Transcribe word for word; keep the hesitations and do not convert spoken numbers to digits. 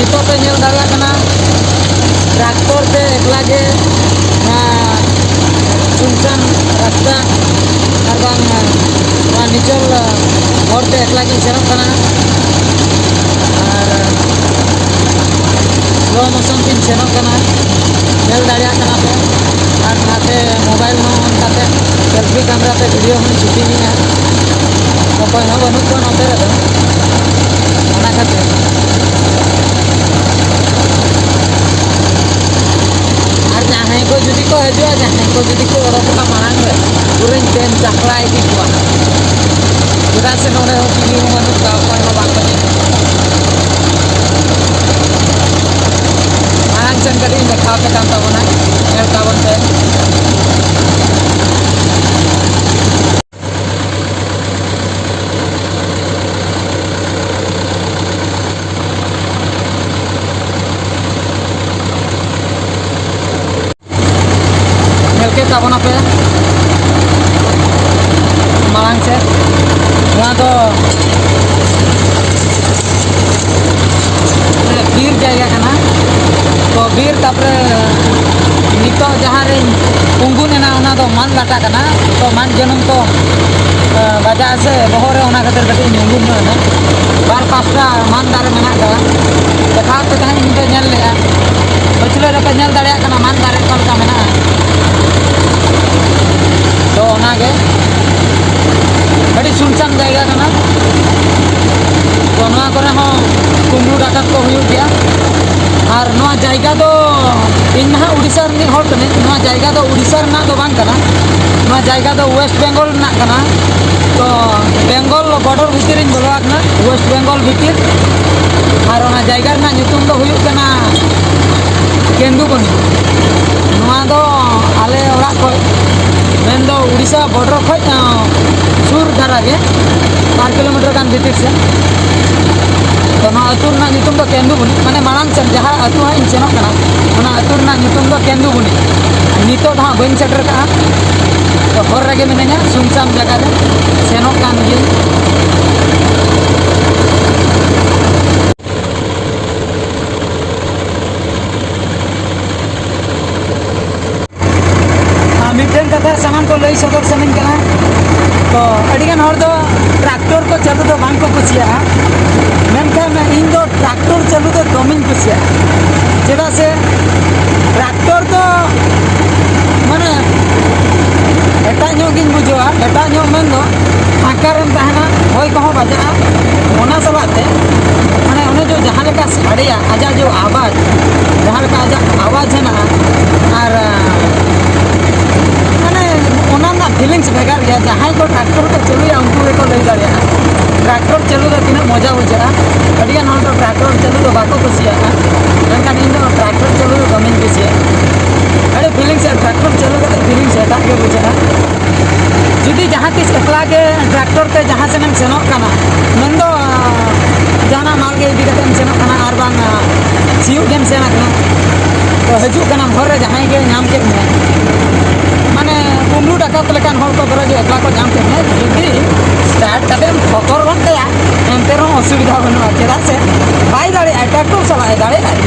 ᱱᱤᱛᱚᱜ ᱯᱮ ᱧᱮᱞ ᱫᱟᱲᱮᱭᱟᱜ ᱠᱟᱱᱟ, ᱴᱨᱟᱠᱴᱚᱨ ᱛᱮ ᱮᱠᱞᱟ ᱜᱮ ᱱᱚᱣᱟ ᱥᱩᱱᱥᱟᱱ ᱨᱟᱥᱛᱟ ᱟᱨ ᱵᱟᱝ ᱱᱚᱣᱟ ᱱᱤᱪᱚᱞ ᱦᱚᱨ ᱛᱮ ᱮᱠᱞᱟ ᱜᱤᱧ ᱥᱮᱱᱚᱜ ᱠᱟᱱᱟ᱾ ᱟᱨ slow motion ᱛᱤᱧ ᱥᱮᱱᱚᱜ ᱠᱟᱱᱟ, ᱧᱮᱞ ᱫᱟᱲᱮᱭᱟᱜ ᱠᱟᱱᱟ ᱯᱮ᱾ ᱟᱨ ᱱᱟᱛᱮ mobile ᱦᱚᱸ on ᱠᱟᱛᱮ selfie camera ᱛᱮ video ᱦᱚᱸᱧ shooting ᱮᱜᱼᱟ᱾ ᱚᱠᱚᱭ ᱦᱚᱸ ᱵᱟᱹᱱᱩᱜ ᱠᱚᱣᱟ ᱱᱚᱛᱮ ᱨᱮᱫᱚ, ᱚᱱᱟ ᱠᱷᱟᱹᱛᱤᱨ᱾ ᱟᱨ ᱡᱟᱦᱟᱸᱭ ᱠᱚ ᱡᱩᱫᱤ ᱠᱚ ᱦᱤᱡᱩᱜᱼᱟ, ᱡᱟᱦᱟᱸᱭ ᱠᱚ ᱡᱩᱫᱤ ᱠᱚ ᱚᱰᱚᱠᱚᱜᱼᱟ ᱢᱟᱲᱟᱝ ᱨᱮ, ᱯᱩᱨᱟᱹᱧ ᱛᱮᱱ ᱪᱟᱯᱲᱟ ᱤᱫᱤ ᱠᱚᱣᱟ᱾ ᱪᱮᱫᱟᱜ ᱥᱮ ᱱᱚᱰᱮ ᱦᱚᱸ ᱪᱤᱞᱤ ᱦᱚᱸ ᱵᱟᱹᱱᱩᱜ ᱠᱚᱣᱟ, ᱚᱠᱚᱭ ᱦᱚᱸ ᱵᱟᱝ ᱠᱚ ᱧᱮᱞ᱾ ᱢᱟᱲᱟᱝ ᱥᱮᱱ ᱠᱟᱹᱴᱤᱡ ᱤᱧ ᱫᱮᱠᱷᱟᱣ ᱟᱯᱮ ᱠᱟᱱ ᱛᱟᱵᱚᱱᱟ, ᱧᱮᱞ ᱛᱟᱵᱚᱱ ᱯᱮ᱾ ᱧᱮᱞ ᱠᱮᱫ ᱛᱟᱵᱚᱱᱟᱯᱮ ᱢᱟᱲᱟᱝ ᱥᱮᱫ᱾ ᱱᱚᱣᱟ ᱫᱚ ᱵᱤᱨ ᱡᱟᱭᱜᱟ ᱠᱟᱱᱟ᱾ ᱛᱚ ᱵᱤᱨ, ᱛᱟᱯᱚᱨᱮ ᱱᱤᱛᱚᱜ ᱡᱟᱦᱟᱸ ᱨᱮᱧ ᱩᱸᱜᱩᱱ ᱮᱱᱟ, ᱚᱱᱟ ᱫᱚ ᱢᱟᱱ ᱞᱟᱴᱟ ᱠᱟᱱᱟ᱾ ᱛᱚ ᱢᱟᱱ ᱡᱟᱹᱱᱩᱢ ᱛᱚ, ᱟ, ᱵᱟᱡᱟᱜ ᱟᱥᱮ ᱵᱚᱦᱚᱜ ᱨᱮ, ᱚᱱᱟ ᱠᱷᱟᱹᱛᱤᱨ ᱠᱟᱹᱴᱤᱡ ᱤᱧ ᱩᱸᱜᱩᱱ ᱧᱚᱜ ᱮᱱᱟ᱾ ᱵᱟᱨ ᱯᱟᱥᱴᱟ ᱢᱟᱱ ᱫᱟᱨᱮ ᱢᱮᱱᱟᱜ ᱟᱠᱟᱫᱟ᱾ ᱫᱮᱠᱷᱟᱣ ᱯᱮ ᱛᱟᱦᱮᱸᱫ, ᱤᱧ ᱯᱮ ᱧᱮᱞ ᱞᱮᱫᱼᱟ᱾ ᱯᱟᱹᱪᱷᱞᱟᱹ ᱨᱮᱯᱮ ᱧᱮᱞ ᱫᱟᱲᱮᱭᱟᱜ ᱠᱟᱱᱟ ᱢᱟᱱ ᱫᱟᱨᱮ ᱚᱠᱟ ᱞᱮᱠᱟ ᱢᱮᱱᱟᱜᱼᱟ᱾ ᱛᱚ ᱚᱱᱟᱜᱮ ᱟᱹᱰᱤ ᱥᱩᱱᱥᱟᱱ ᱡᱟᱭᱜᱟ ᱠᱟᱱᱟ᱾ ᱛᱚ ᱱᱚᱣᱟ ᱠᱚᱨᱮ ᱦᱚᱸ ᱠᱩᱢᱵᱽᱲᱩ ᱰᱟᱠᱟᱛ ᱠᱚ ᱦᱩᱭᱩᱜ ᱜᱮᱭᱟ᱾ ᱟᱨ ᱱᱚᱣᱟ ᱡᱟᱭᱜᱟ ᱫᱚ, ᱤᱧ ᱱᱟᱦᱟᱜ ᱩᱲᱤᱥᱥᱟ ᱨᱤᱱᱤᱡ ᱦᱚᱲ ᱠᱟᱹᱱᱟᱹᱧ, ᱱᱚᱣᱟ ᱡᱟᱭᱜᱟ ᱫᱚ ᱩᱲᱤᱥᱥᱟ ᱨᱮᱱᱟᱜ ᱫᱚ ᱵᱟᱝ ᱠᱟᱱᱟ᱾ ᱱᱚᱣᱟ ᱡᱟᱭᱜᱟ ᱫᱚ West Bengal ᱨᱮᱱᱟᱜ ᱠᱟᱱᱟ᱾ ᱛᱚ ᱵᱮᱝᱜᱚᱞ border ᱵᱷᱤᱛᱤᱨ ᱤᱧ ᱵᱚᱞᱚ ᱟᱠᱟᱱᱟ, West Bengal ᱵᱷᱤᱛᱤᱨ᱾ ᱟᱨ ᱚᱱᱟ ᱡᱟᱭᱜᱟ ᱨᱮᱱᱟᱜ ᱧᱩᱛᱩᱢ ᱫᱚ ᱦᱩᱭᱩᱜ ᱠᱟᱱᱟ ᱠᱮᱱᱫᱩᱵᱚᱱᱤ᱾ ᱱᱚᱣᱟ ᱫᱚ ᱟᱞᱮ ᱚᱲᱟᱜ ᱠᱷᱚᱡ, ᱢᱮᱱᱫᱚ ᱩᱲᱤᱥᱥᱟ border ᱠᱷᱚᱡ, ᱟᱸ, ᱥᱩᱨ ᱫᱷᱟᱨᱟ ᱜᱮ, ᱵᱟᱨ ᱠᱤᱞᱳᱢᱤᱴᱟᱨ ᱜᱟᱱ ᱵᱷᱤᱛᱤᱨ ᱥᱮᱫ᱾ ᱛᱚ ᱱᱚᱣᱟ ᱟᱹᱛᱩ ᱨᱮᱱᱟᱜ ᱧᱩᱛᱩᱢ ᱫᱚ ᱠᱮᱱᱫᱩᱵᱚᱱᱤ, ᱢᱟᱱᱮ ᱢᱟᱲᱟᱝ ᱥᱮᱫ ᱡᱟᱦᱟᱸ ᱟᱹᱛᱩ ᱦᱟᱸᱜ ᱤᱧ ᱥᱮᱱᱚᱜ ᱠᱟᱱᱟ, ᱚᱱᱟ ᱟᱹᱛᱩ ᱨᱮᱱᱟᱜ ᱧᱩᱛᱩᱢ ᱫᱚ ᱠᱮᱱᱫᱩᱵᱚᱱᱤ᱾ ᱱᱤᱛᱚᱜ ᱫᱚ ᱦᱟᱸᱜ ᱵᱟᱹᱧ ᱥᱮᱴᱮᱨ ᱠᱟᱜᱼᱟ, ᱛᱚ ᱦᱚᱨ ᱨᱮᱜᱮ ᱢᱤᱱᱟᱹᱧᱟ, ᱥᱩᱱᱥᱟᱱ ᱡᱟᱭᱜᱟ ᱨᱮ ᱥᱮᱱᱚᱜ ᱠᱟᱱ ᱜᱤᱭᱟᱹᱧ᱾ ᱞᱟᱹᱭ ᱥᱚᱫᱚᱨ ᱥᱟᱱᱟᱧ ᱠᱟᱱᱟ᱾ ᱛᱚ ᱟᱹᱰᱤᱜᱟᱱ ᱦᱚᱲ ᱫᱚ ᱴᱨᱟᱠᱴᱚᱨ ᱠᱚ ᱪᱟᱹᱞᱩ ᱫᱚ ᱵᱟᱝ ᱠᱚ ᱠᱩᱥᱤᱭᱟᱜᱼᱟ, ᱢᱮᱱᱠᱷᱟᱱ ᱤᱧ ᱫᱚ ᱴᱨᱟᱠᱴᱚᱨ ᱪᱟᱹᱞᱩ ᱫᱚ ᱫᱚᱢᱮᱧ ᱠᱩᱥᱤᱭᱟᱜᱼᱟ᱾ ᱪᱮᱫᱟᱜ ᱥᱮ ᱴᱨᱟᱠᱴᱚᱨ ᱫᱚ ᱢᱟᱱᱮ ᱮᱴᱟᱜ ᱧᱚᱜ ᱜᱤᱧ ᱵᱩᱡᱷᱟᱹᱣᱟ᱾ ᱮᱴᱟᱜ ᱧᱚᱜ ᱢᱮᱱᱫᱚ ᱯᱷᱟᱸᱠᱟ ᱨᱮᱢ ᱛᱟᱦᱮᱱᱟ, ᱦᱚᱭ ᱠᱚᱦᱚᱸ ᱵᱟᱡᱟᱜᱼᱟ, ᱚᱱᱟ ᱥᱟᱞᱟᱜ ᱛᱮ ᱢᱟᱱᱮ ᱚᱱᱮ ᱡᱮ ᱡᱟᱦᱟᱸ ᱞᱮᱠᱟ ᱥᱟᱰᱮᱭᱟ, ᱟᱡᱟᱜ ᱡᱮ ᱟᱣᱟᱡᱽ, ᱡᱟᱦᱟᱸ ᱞᱮᱠᱟ ᱟᱡᱟᱜ ᱟᱣᱟᱡᱽ ᱦᱮᱱᱟᱜᱼᱟ, ᱟᱨ ᱢᱟᱱᱮ ᱚᱱᱟ ᱨᱮᱱᱟᱜ ᱯᱷᱤᱞᱤᱝᱥ ᱵᱷᱮᱜᱟᱨ ᱜᱮᱭᱟ᱾ ᱡᱟᱦᱟᱸᱭ ᱠᱚ ᱴᱨᱟᱠᱴᱚᱨ ᱠᱚ ᱪᱟᱹᱞᱩᱭᱟ ᱩᱱᱠᱩ ᱜᱮᱠᱚ ᱞᱟᱹᱭ ᱫᱟᱲᱮᱭᱟᱜᱼᱟ ᱴᱨᱟᱠᱴᱚᱨ ᱪᱟᱹᱞᱩ ᱫᱚ ᱛᱤᱱᱟᱹᱜ ᱢᱚᱡᱟ ᱵᱩᱡᱷᱟᱹᱜᱼᱟ᱾ ᱟᱹᱰᱤᱜᱟᱱ ᱦᱚᱲ ᱫᱚ ᱴᱨᱟᱠᱴᱚᱨ ᱪᱟᱹᱞᱩ ᱫᱚ ᱵᱟᱠᱚ ᱠᱩᱥᱤᱭᱟᱜᱼᱟ, ᱢᱮᱱᱠᱷᱟᱱ ᱤᱧ ᱫᱚ ᱴᱨᱟᱠᱴᱚᱨ ᱪᱟᱹᱞᱩ ᱫᱚ ᱫᱚᱢᱮᱧ ᱠᱩᱥᱤᱭᱟᱜᱼᱟ᱾ ᱟᱹᱰᱤ ᱯᱷᱤᱞᱤᱝᱥ, ᱴᱨᱟᱠᱴᱚᱨ ᱪᱟᱹᱞᱩ ᱠᱟᱛᱮ ᱯᱷᱤᱞᱤᱝᱥ ᱮᱴᱟᱜ ᱜᱮ ᱵᱩᱡᱷᱟᱹᱜᱼᱟ᱾ ᱡᱩᱫᱤ ᱡᱟᱦᱟᱸ ᱛᱤᱥ ᱮᱠᱞᱟ ᱜᱮ ᱴᱨᱟᱠᱴᱚᱨ ᱛᱮ ᱡᱟᱦᱟᱸ ᱥᱮᱱ ᱮᱢ ᱥᱮᱱᱚᱜ ᱠᱟᱱᱟ, ᱢᱮᱱᱫᱚ ᱡᱟᱦᱟᱱᱟᱜ ᱢᱟᱞ ᱜᱮ ᱤᱫᱤ ᱠᱟᱛᱮ ᱮᱢ ᱥᱮᱱᱚᱜ ᱠᱟᱱᱟ, ᱟᱨ ᱵᱟᱝ ᱥᱤᱭᱳᱜ ᱜᱮᱢ ᱥᱮᱱ ᱟᱠᱟᱱᱟ, ᱛᱚ ᱦᱤᱡᱩᱜ ᱠᱟᱱᱟᱢ, ᱦᱚᱨ ᱨᱮ ᱡᱟᱦᱟᱸᱭ ᱜᱮ ᱧᱟᱢ ᱠᱮᱫ ᱢᱮᱭᱟ, ᱢᱟᱱᱮ ᱠᱩᱢᱵᱽᱲᱩ ᱰᱟᱠᱟᱛ ᱞᱮᱠᱟᱱ ᱦᱚᱲ ᱠᱚ ᱫᱷᱚᱨᱚ ᱡᱮ ᱮᱠᱞᱟ ᱠᱚ ᱧᱟᱢ ᱠᱮᱫ ᱢᱮᱭᱟ, ᱡᱩᱫᱤ ᱥᱴᱟᱨᱴ ᱠᱟᱛᱮ ᱮᱢ ᱴᱷᱚᱠᱚᱨ ᱜᱚᱫ ᱠᱟᱭᱟ, ᱮᱱᱛᱮ ᱨᱮᱦᱚᱸ ᱚᱥᱩᱵᱤᱫᱷᱟ ᱵᱟᱹᱱᱩᱜᱼᱟ᱾ ᱪᱮᱫᱟᱜ ᱥᱮ ᱵᱟᱭ ᱫᱟᱲᱮᱭᱟᱜᱼᱟ, ᱴᱨᱟᱠᱴᱚᱨ ᱥᱟᱞᱟᱜ ᱮ ᱫᱟᱲᱮᱭᱟᱜᱼᱟᱭ᱾